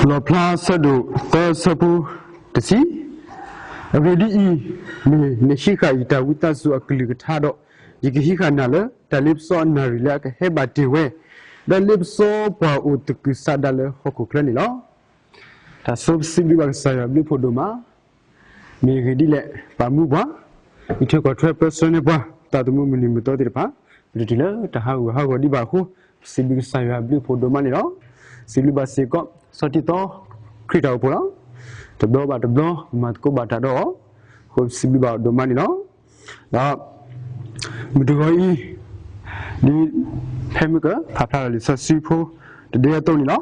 လီၣ်ဖျါဆၢဒိၣ်သၢဆၢဖိတဆံ, အဂ့ၢ်ဒ်အံၤ, မ့ၢ်နဟံးဃာ်ယတၢ်ဝံသးစူၤအကလုၢ်ကထါဒီး, ယကဟံးဃာ်နၤလၢတၢ်လ့ပစီအနၣ်ရံၣ်လၢအကဟဲဘၣ်တ့ၢ်ဝဲ, ဒီးလ့ပစီပှၤအိၣ်သကုၤဆးဒးလၢဟီၣ်ခိၣ်ချၢန့ၣ်လီၤ. တၢ်ဆိစံးဘျုးဘၣ်ကစၢ်ယွၤဘျုးဖှိၣ်ဒိၣ်မး, မ့ၢ်အဂ့ၢ်ဒ်လဲၣ် ပာ်မူပှၤ, အံးထွဲကွၢ်ထွဲပၢဆှၢန့ၢ်ပှၤ သးသမူမုၢ်နံၤမုၢ်သီသ့ၣ်တဖၣ်, ပတတုၤလၢတၢ်ဟးဂူာ်ဟးဂီၤဒံးဘၣ်အဃိ, ပစံးဘျုးကစၢ်ယွၤဘျုးဖှိၣ်ဒိၣ်မးန့ၣ်လီၤ. စံးဘျုးဘၣ်စ့ၢ်ကီး စီၤတံၤသီ ခရံာ်တၢ်အိၣ်ဖှိၣ်လီၤ. တဘျီဘၣ်တဘျီ မၤသကိးဘၣ်တၢ်ဒီးအီၤ, အဃိပစံးဘျုးဘၣ်အီၤဒိၣ်မးန့ၣ်လီၤ. ဒီး မုၢ်တဂီၤအံၤ, ဒ်ဖဲမုၢ်ကဖးဖျါလီၤလံာ်စီဆှံဖိတဒုအသိးန့ၣ်လီၤ.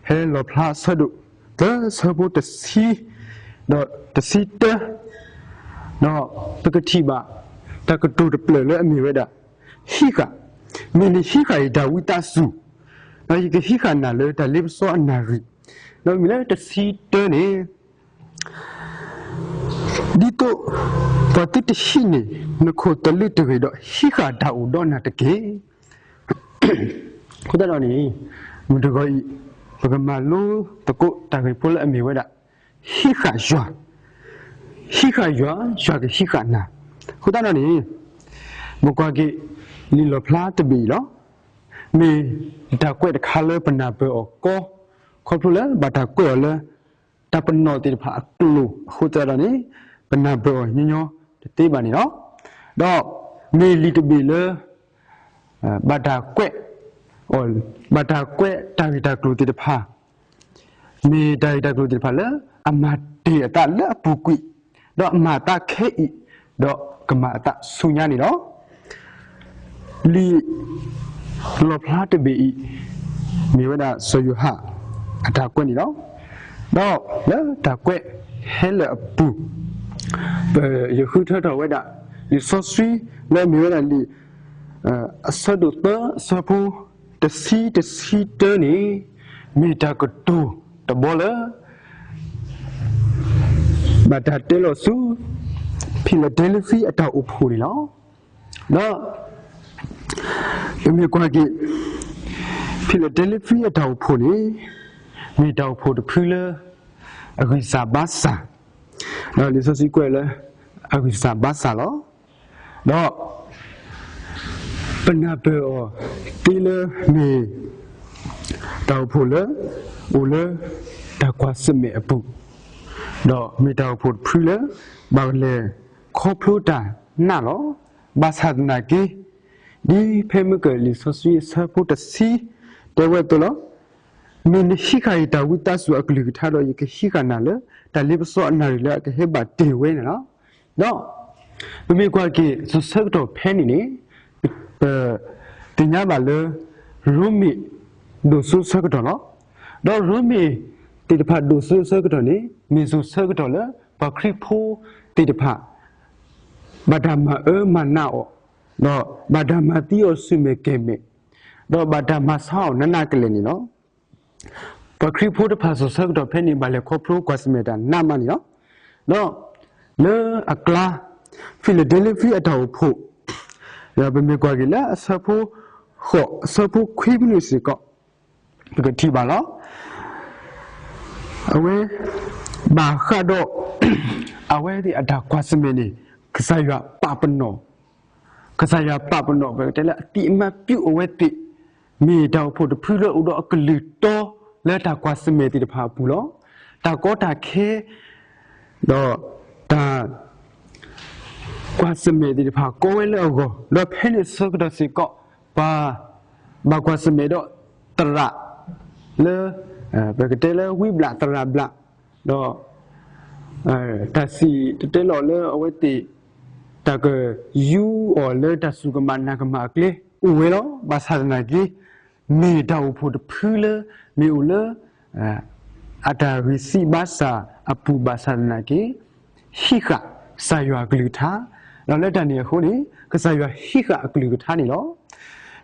ဖဲလီၣ်ဖျါဆၢဒိၣ်သၢဆၢဖိတဆံ, ဒီးတဆံတၢ, ဒီးပကထံၣ်ဘၣ် တၢ်ကတိၤတဖျၢၣ်လၢအမ့ၢ်ဝဲဒၣ် ဟံးဃာ်, မ့ၢ်နဟံးဃာ်ယတၢ်ဝံသးစူၤ, ဒီးယကဟံးဃာ်နၤလၢတၢ်လ့ပစီအနၣ်ရံၣ်, ဒီးမ့ၢ်လၢတဆံတၢန့ၣ် ဒ်သိးပှၤသုတဟံးန့ၢ်နခိၣ်သလုးတဂ့ၤဒီး ဟံးဃာ်တၢ်အိၣ်ဒီးနၤတက့ၢ်. အဃိသတးဒီးန့ၣ်, မုၢ်တဂီၤအံၤ, ပကမၤလိသကိးတၢ်ဂ့ၢ်ဖိလၢအမ့ၢ်ဝဲဒၣ် ဟံးဃာ်ယွၤ, ဟံးဃာ်ယွၤ, ယွၤကဟံးဃာ်နၤ. အဃိသတးဒီးန့ၣ်, မ့ၢ်ကွၢ်က့ၤ လံာ်လီၣ်ဖျါတဘ့ၣ်အံၤလီၤ. မ့ၢ်တၢ်ကွဲးတခါလၢပနၢ်ပၢၢ်အီၤကီ, ခီဖျိလၢဘၣ်တၢ်ကွဲးအီၤလၢ တၢ်ပနီၣ်သ့ၣ်တဖၣ်အကျိာ်အဃိသတးဒီးန့ၣ်, ပနၢ်ပၢၢ်အီၤညီညီတသ့ဘၣ်န့ၣ်လီၤ. ဒီးမ့ၢ်လံာ်တဘ့ၣ်လၢ ဘၣ်တၢ်ကွဲး, ဘၣ်တၢ်ကွဲးတၢ်ဂ့ၢ်တၢ်ကျိၤသ့ၣ်တဖၣ်, မ့ၢ်တၢ်ဂ့ၢ်တၢ်ကျိၤသ့ၣ်တဖၣ်လၢအမၤတ့ၢ်အသးလၢအပူၤကွံာ်, ဒီးအမၤအသးခဲအံၤ, ဒီးကမၤအသးဆူညါန့ၣ်လီၤ. လံာ်လီၣ်ဖျါတဘ့ၣ်အံၤ, မ့ၢ်ဝဲဒၣ်စီၤယိၤဟၣ်အတၢ်ကွဲးန့ၣ်လီၤ. ဒီးလၢတၢ်ကွဲးဟဲလၢအပူၤ, ယဃုထၢထီၣ်ဝဲဒၣ် လံာ်စီဆှံလၢအမ့ၢ်ဝဲဒၣ်လံာ် အဆၢဒိၣ်သၢအဆၢဖိတဆံတဆံတၢန့ၣ်, မ့ၢ်တၢ်ကတိၤတဘီလၢ ဘၣ်တၢ်တဲလီၤဆူ ဖံလဒဲလဖံအတၢ်အိၣ်ဖှိၣ်န့ၣ်လီၤ. ဒီး ပမ့ၢ်ကွၢ်က့ၤ ဖံလဒဲလဖံအတၢ်အိၣ်ဖှိၣ်န့ၣ် မ့ၢ်တၢ်အိၣ်ဖှိၣ်တဖုလၢ အဂံၢ်စၢ်ဘါစၢ်, ဒီးလံာ်စီဆှံကွဲးလၢ အဂံၢ်စၢ်ဘါစၢ်လီၤ. ဒီး ပနၢ်ပၢၢ်အီၤသ့လၢမ့ၢ် တၢ်အိၣ်ဖှိၣ်လၢ အိၣ်လၢ တၢ်ကွၢ်ဆၢၣ်မဲာ်အပူၤ, ဒီးမ့ၢ်တၢ်အိၣ်ဖှိၣ်တဖုလၢ ဘၣ်လဲၤခီဖျိတၢ်နးလီၤ. ဘၣ်ဆၣ်သနာ်က့ ဒ်ဖဲမုၢ်ကၢၢ်လံာ်စီဆှံအဆၢဖိတဆံ တဲဝဲအသိးလီၤ. မ့ၢ်နဟံးဃာ်ယတၢ်ဝံသးစူၤအကလုၢ်ကထါဒီး ယကဟံးဃာ်နၤလၢ တၢ်လ့ပစီအနၣ်ရံၣ်လၢအကဟဲဘၣ်တ့ၢ်ဝဲန့ၣ်လီၤ. ဒီး ပမ့ၢ်ကွၢ်က့ၤ စိၤဆၢကတီၢ်ဖဲန့ၣ်န့ၣ် ပသ့ၣ်ညါဘၣ်လၢ ရိမ့ၤ ဒိၣ်စိဆၢကတီၢ်လီၤ. ဒီးရိမ့ၤသ့ၣ်တဖၣ်ဒိၣ်စိဆၢကတီၢ်န့ၣ် မ့ၢ်စိၤဆၢကတီၢ်လၢ ပှၤခရံာ်ဖိသ့ၣ်တဖၣ် ဘၣ်တၢ်မၤအၢမၤနးအီၤ, ဒီးဘၣ်တၢ်မၤသံအီၤဆူၣ်မဲာ်ကဲၢ်မဲာ်, ဒီးဘၣ်တၢ်မၤဆါအီၤနးနးကလဲာ်န့ၣ်လီၤ. ပှၤခရံာ်ဖိတဖၣ်စိၤဆၢကတီၢ်ဖဲန့ၣ် ဘၣ်လဲၤခီဖျိကွၢ်ဆၢၣ်မဲာ်တၢ်နးမးန့ၣ်လီၤ. ဒီးလၢအကျါ ဖံလဒဲလဖံအတၢ်အိၣ်ဖှိၣ်, ဒီးပမ့ၢ်ကွၢ်က့ၤလၢအဆၢဖိ ဃိး အဆၢဖိခွံမနုၤစ့ၢ်ကီး ပကထံၣ်ဘၣ်လီၤ. အဝဲ ဘၣ်ဃးဒီး အဝဲသ့ၣ်အတၢ်ကွၢ်ဆၢၣ်မဲာ်န့ၣ် ကစၢ်ယွၤပာ်ပနီၣ် ကစၢ်ယွၤပာ်ပနီၣ် ပကတဲလၢအသံးအမါပျူးအဝဲသ့ၣ်, မ့ၢ်တၢ်အိၣ်ဖှိၣ်တဖုလၢအိၣ်ဒီးအကလုၢ်တီလၢတၢ်ကွၢ်ဆၢၣ်မဲာ်သ့ၣ်တဖၣ်အပူၤလီၤ. တၢ်ကီတၢ်ခဲ ဒီးတၢ် ကွၢ်ဆၢၣ်မဲာ်သ့ၣ်တဖၣ်ကီဝဲလၢအဂီၢ်, ဒီးဖဲန့ၣ်ဆၢကတီၢ်စ့ၢ်ကီး ပှၤ ဘၣ်ကွၢ်ဆၢၣ်မဲာ်ဒီးသရၣ်လၢ ပကတဲလၢဝံဘျၣ်သရၣ်ဘျၣ်, ဒီး တၢ်စံၣ်တဲၤတဲလီၤလၢအဝဲသ့ၣ် တၢ်ကယူအီၤလၢတၢ်စူၢ်ကမၣ်နာ်ကမၣ်အကျဲအိၣ်ဝဲလီၤ. ဘၣ်ဆၣ်သနာ်က့ မ့ၢ်တၢ်အိၣ်ဖှိၣ်တဖုလၢ မ့ၢ်အိၣ်လၢ အတၢ်ဂံၢ်စၢ်ဘါစၢ်အပူၤဘၣ်ဆၣ်သနာ်က့ ဟံးဃာ်ကစၢ်ယွၤအကလုၢ်ကထါ, ဒီးလၢတၢ်န့ၣ်အဃိန့ၣ် ကစၢ်ယွၤဟံးဃာ်အကလုၢ်ကထါန့ၣ်လီၤ.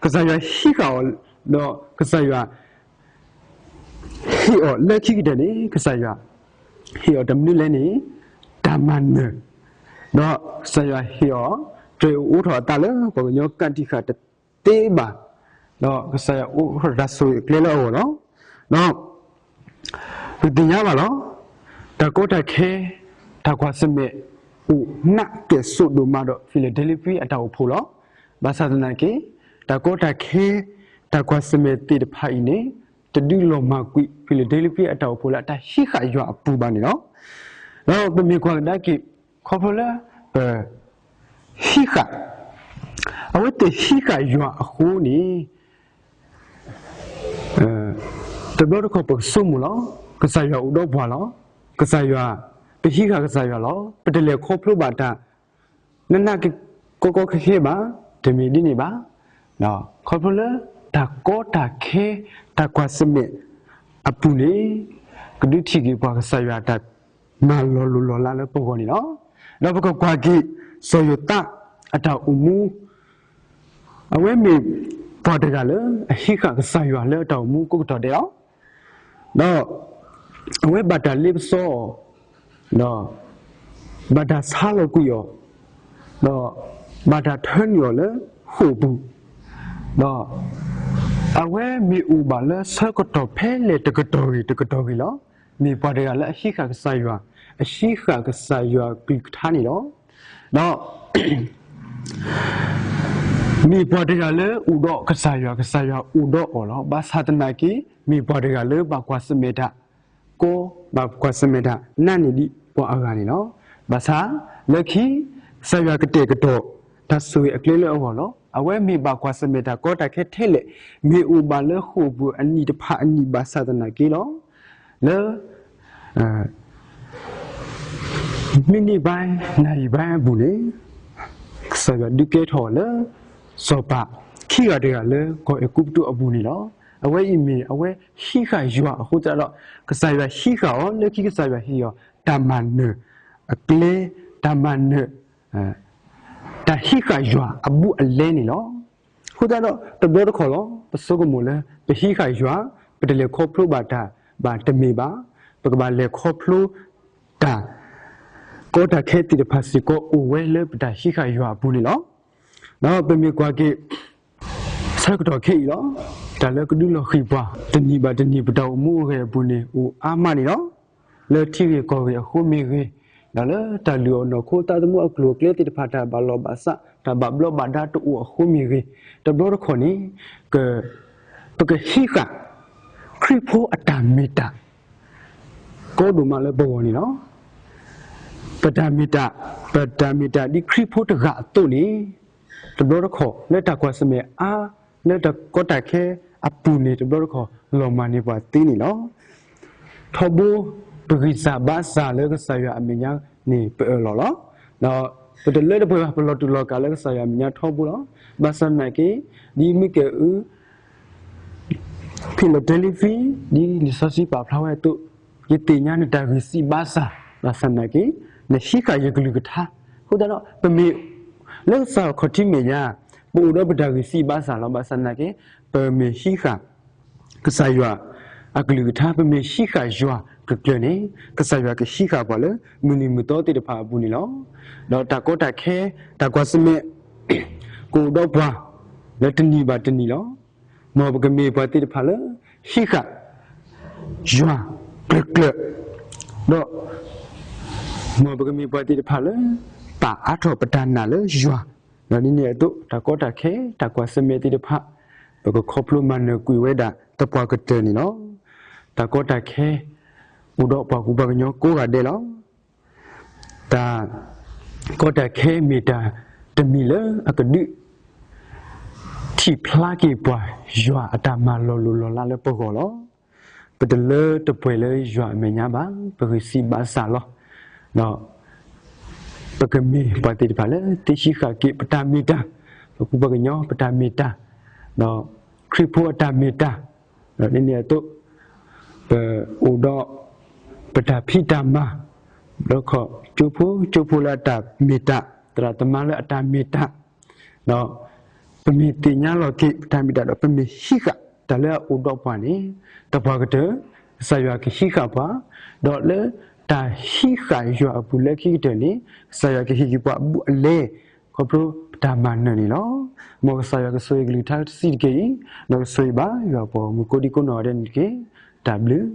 ကစၢ်ယွၤဟံးဃာ်အီၤ, ဒီးကစၢ်ယွၤ ဟ့ၣ်အီၤလၢခံကတၢၢ်န့ၣ် ကစၢ်ယွၤ ဟ့ၣ်အီၤတမနုၤလဲၣ်န့ၣ် တၢ်မၤနၢၤ, ဒီးကစၢ်ယွၤဟ့ၣ်အီၤ တြဲၤအိးထီၣ်အသးလၢပှၤကညီကးတံာ်ဃာ်တသ့ဘၣ်, ဒီးကစၢ်ယွၤအိးထီၣ်တၢ်ဆိၣ်ဂ့ၤအကျဲလၢအဂီၢ်လီၤ. ဒီး ပသ့ၣ်ညါဘၣ်လီၤ. တၢ်ကီတၢ်ခဲ တၢ်ကွၢ်ဆၢၣ်မဲာ် အိၣ်နးကဲၣ်ဆိးဒိၣ်မးဒီး Philadelphia အတၢ်အိၣ်ဖှိၣ်လီၤ. ဘၣ်ဆၣ်သနာ်က့ တၢ်ကီတၢ်ခဲ တၢ်ကွၢ်ဆၢၣ်မဲာ်သ့ၣ်တဖၣ်အံၤန့ၣ် တဒုးလီၤမၢ်ကွံာ် Philadelphia အတၢ်အိၣ်ဖှိၣ်လၢအတၢ်ဟံးဃာ်ယွၤအပူၤဘၣ်န့ၣ်လီၤ. ဒီးပမ့ၢ်ကွၢ်ကဒါက့ၤ ခီဖျိလၢ ပ ဟံးဃာ် အဝဲသ့ၣ်ဟံးဃာ်ယွၤအဃိန့ၣ် တဘျီတခီၣ်ပကဆိကမိၣ်လီၤ. ကစၢ်ယွၤအိၣ်ဒီးပှၤလီၤ. ကစၢ်ယွၤ ပဟံးဃာ်ကစၢ်ယွၤလီၤ. ပတလဲၤခီဖျိဘၣ်တၢ် နးနးကီကီခဲခဲဘၣ်, တမ့ၢ်ဒ်န့ၣ်ဘၣ်. ခီဖျိလၢ တၢ်ကီတၢ်ခဲ တၢ်ကွၢ်ဆၢၣ်မဲာ်အပူၤန့ၣ် ကဒုးထံၣ်က့ၤပှၤကစၢ်ယွၤအတၢ်မၤလီၤလိၢ်လီၤလးလၢပဂီၢ်န့ၣ်လီၤ. ဒီးပကကွၢ်က့ၤ စီၤယိၤသးအတၢ်အိၣ်မူ အဝဲမ့ၢ်ပှၤတဂၤလၢအဟံးဃာ်ကစၢ်ယွၤလၢအတၢ်အိၣ်မူကိးကတီၢ်ဒဲးလီၤ. ဒီး အဝဲဘၣ်တၢ်လ့ပစီအီၤ, ဒီး ဘၣ်တၢ်ဆါလီၤကွံာ်အီၤ, ဒီး ဘၣ်တၢ်ထၢနုာ်အီၤလၢဃိာ်ပူၤ, ဒီး အဝဲမ့ၢ်အိၣ်ဘၣ်လၢဆၢကတီၢ်ဖဲလဲၣ်တကတီၢ်ဂ့ၤတကတီၢ်ဂ့ၤလီၤ. မ့ၢ်ပှၤတဂၤလၢအဟံးဃာ်ကစၢ်ယွၤ, အဟံးဃာ်ကစၢ်ယွၤအကလုၢ်ကထါန့ၣ်လီၤ. ဒီး မ့ၢ်ပှၤတဂၤလၢအိၣ်ဒီးကစၢ်ယွၤ, ကစၢ်ယွၤအိၣ်ဒီးအီၤလီၤ. ဘၣ်ဆၣ်သနာ်က့ မ့ၢ်ပှၤတဂၤလၢဘၣ်ကွၢ်ဆၢၣ်မဲာ်တၢ်ကီ, ဘၣ်ကွၢ်ဆၢၣ်မဲာ်တၢ်နးန့ၢ်ဒံးပှၤအဂၤန့ၣ်လီၤ. ဘၣ်ဆၣ် လၢခံ ကစၢ်ယွၤကတဲာ်ကတီၤ တၢ်ဆိၣ်ဂ့ၤအကျဲလၢအဂီၢ်လီၤ. အဝဲမ့ၢ်ဘၣ်ကွၢ်ဆၢၣ်မဲာ်တၢ်ကီတၢ်ခဲထဲလဲၣ်, မ့ၢ်အိၣ်ဘၣ်လၢဃိာ်ပူၤအနံၣ်တဖၣ်အနံၣ်ဘၣ်ဆၣ်သနာ်က့လီၤ. လၢ မံးနံးဘၣ် နၣ်ရံၣ်ဘၣ်အပူၤန့ၣ် ကစၢ်ယွၤဒုးကဲထီၣ်အီၤလၢ စီၤပၤခံဂၤတဂၤလၢကီၢ်အဲၤကူပတူးအပူၤန့ၣ်လီၤ. အဝဲအံၤမ့ၢ်အဝဲဟံးဃာ်ယွၤအဃိသတးဒီး ကစၢ်ယွၤဟံးဃာ်အီၤ, လၢခံကစၢ်ယွၤဟ့ၣ်အီၤ တၢ်မၤနၢၤအကျဲ, တၢ်မၤနၢၤ တၢ်ဟံးဃာ်ယွၤအဘူးအလဲန့ၣ်လီၤ. အဃိသတးဒီး တဘျီတခီၣ်လီၤ ပဆိကမိၣ်လၢ ပဟံးဃာ်ယွၤ ပတလဲၤခီဖျိဘၣ်တၢ်ဘၣ်တမ့ၢ်ဘၣ်, ပကဘၣ်လဲၤခီဖျိတၢ် ကီတၢ်ခဲသ့ၣ်တဖၣ်စ့ၢ်ကီးအိၣ်ဝဲလၢပတၢ်ဟံးဃာ်ယွၤအပူၤန့ၣ်လီၤ. ဒီးပမ့ၢ်ကွၢ်က့ၤ ဆၢကတီၢ်ခဲအံၤလီၤ, တၢ်လၢကဒုးလီၤဃံၤပှၤ တနံၤဘၣ်တနံၤ ပတၢ်အိၣ်မူအိၣ်ဂဲၤအပူၤန့ၣ် အိၣ်အါမးန့ၣ်လီၤ. လၢထံဂ့ၢ်ကီၢ်ဂ့ၢ်အဃိမ့ၢ်ဂ့ၤ, ဒီးလၢတၢ်လုၢ်အီၣ်နီၢ်ခိသးသမူအကျိၤအကျဲသ့ၣ်တဖၣ် တၢ်ဘၣ်လီၢ်ဘၣ်စး တၢ်ဘၣ်ဘျီးဘၣ်ဒါတအိၣ်အဃိမ့ၢ်ဂ့ၤ, တဘျီတခီၣ်န့ၣ် ပကဟံးဃာ် ခရံာ်ဖိအတၢ်မ့ၢ်တၢ် ကီဒိၣ်မးလၢပဂီၢ်န့ၣ်လီၤ. ပတၢ်မ့ၢ်တၢ်, ပတၢ်မ့ၢ်တၢ်ဒ်ခရံာ်ဖိတဂၤအသိးန့ၣ် တဘျီတခီၣ် လၢတၢ်ကွၢ်ဆၢၣ်မဲာ်အါ လၢတၢ်ကီတၢ်ခဲအပူၤန့ၣ် တဘျီတခီၣ် လီၤမၢ်န့ၢ်ပှၤသ့န့ၣ်လီၤ. ထီဘိ ပဂံၢ်စၢ်ဘါစၢ်လၢကစၢ်ယွၤအမဲာ်ညါန့ၣ် ပအၢၣ်လီၤလီၤ. ဒီးပတလၢတပှဲၤဘၣ် ပလီၤတူာ်လီၤကာ်လၢကစၢ်ယွၤအမဲာ်ညါထီဘိလီၤ. ဘၣ်ဆၣ်သနာ်က့ ဒ်မံကဲၣ်အု ဖံးလီၤတဲလံဖံ ဒ်လံာ်စီဆှံပာ်ဖျါဝဲအသိး, ယသ့ၣ်ညါနတၢ်ဂံၢ်စၢ်ဘါစၢ်, ဘၣ်ဆၣ်သနာ်က့ နဟံးဃာ်ယကလုၢ်ကထါ, အဃိသတးဒီး ပမ့ၢ် လၢကစၢ်ခီၣ်ထံးမဲာ်ညါ ပအိၣ်ဒီးပတၢ်ဂံၢ်စၢ်ဘါစၢ်လီၤ. ဘၣ်ဆၣ်သနာ်က့ ပမ့ၢ်ဟံးဃာ် ကစၢ်ယွၤအကလုၢ်ကထါ, ပမ့ၢ်ဟံးဃာ်ယွၤကကျၢၤန့ၣ် ကစၢ်ယွၤကဟံးဃာ်ပှၤလၢမုၢ်နံၤမုၢ်သီသ့ၣ်တဖၣ်အပူၤန့ၣ်လီၤ. ဒီးတၢ်ကီတၢ်ခဲ တၢ်ကွၢ်ဆၢၣ်မဲာ် ကအိၣ်ဒီးပှၤ လၢတနံၤဘၣ်တနံၤလီၤ. မ်ပကမ့ၢ်ပှၤသ့ၣ်တဖၣ်လၢ ဟံးဃာ် ယွၤကျၢၤကျၢၤ, ဒီး မ်ပကမ့ၢ်ပှၤသ့ၣ်တဖၣ်လၢ ပာ်အါထီၣ်ပတၢ်နာ်လၢယွၤ, ဒီးဒ်န့ၣ်အသိး တၢ်ကီတၢ်ခဲ တၢ်ကွၢ်ဆၢၣ်မဲာ်သ့ၣ်တဖၣ် ပကခီဖျိမၤနၢၤကွံာ်ဝဲဒၣ်သပှၢ်ကတၢၢ်န့ၣ်လီၤ. တၢ်ကီတၢ်ခဲ အိၣ်ဒီးပှၤကူပှၤကညီကိးဂၤဒဲးလီၤ. တၢ်ကီတၢ်ခဲမ့ၢ်တၢ်တမံၤလၢအကဒုး ထံၣ်ဖျါက့ၤပှၤယွၤအတၢ်မၤလီၤလိၢ်လီၤလးလၢပဂီၢ်လီၤ. ပတလၢတပှဲၤလၢယွၤအမဲာ်ညါဘၣ်, ပဂံၢ်စၢ်ဘါစၢ်လီၤ. ဒီး ပကမ့ၢ်ပှၤသ့ၣ်တဖၣ်လၢ သ့ဟံးဃာ်က့ၤပတၢ်မ့ၢ်တၢ်, ပကူပှၤကညီပတၢ်မ့ၢ်တၢ်, ဒီးခရံာ်ဖိအတၢ်မ့ၢ်တၢ်, ဒီးဒ်န့ၣ်အသိး ပအိၣ်ဒီး ပတၢ်ဖံးတၢ်မၤ, ဒီးခီၣ်ကၠိဖိကၠိဖိလၢအတၢ်မ့ၢ်တၢ်, သရၣ်သမါလၢအတၢ်မ့ၢ်တၢ်, ဒီး ပမ့ၢ်သ့ၣ်ညါလီၤက့ၤပတၢ်မ့ၢ်တၢ်ဒီး ပမ့ၢ်ဟံးဃာ်တၢ်လၢအအိၣ်ဒီးပှၤန့ၣ် သပှၢ်ကတၢၢ် ကစၢ်ယွၤကဟံးဃာ်ပှၤ, ဒီးလၢတၢ်ဟံးဃာ်ယွၤအပူၤလၢခံကတၢၢ်န့ၣ် ကစၢ်ယွၤကဟ့ၣ်က့ၤပှၤအဘူးအလဲ ခီဖျိပတၢ်မၤနၢၤန့ၣ်လီၤ. မ်ကစၢ်ယွၤကဆိၣ်ဂ့ၤကလုၢ်ကထါတဆံးတက့ၢ်အံၤ, ဒီးကဆိၣ်ဂ့ၤဘၣ်ယွၤပှၤဂီၢ်မုၢ်ကိးဒံကိးနီၢ်ဂၤဒဲးန့ၣ်တက့ၢ်. တၢ်ဘျုး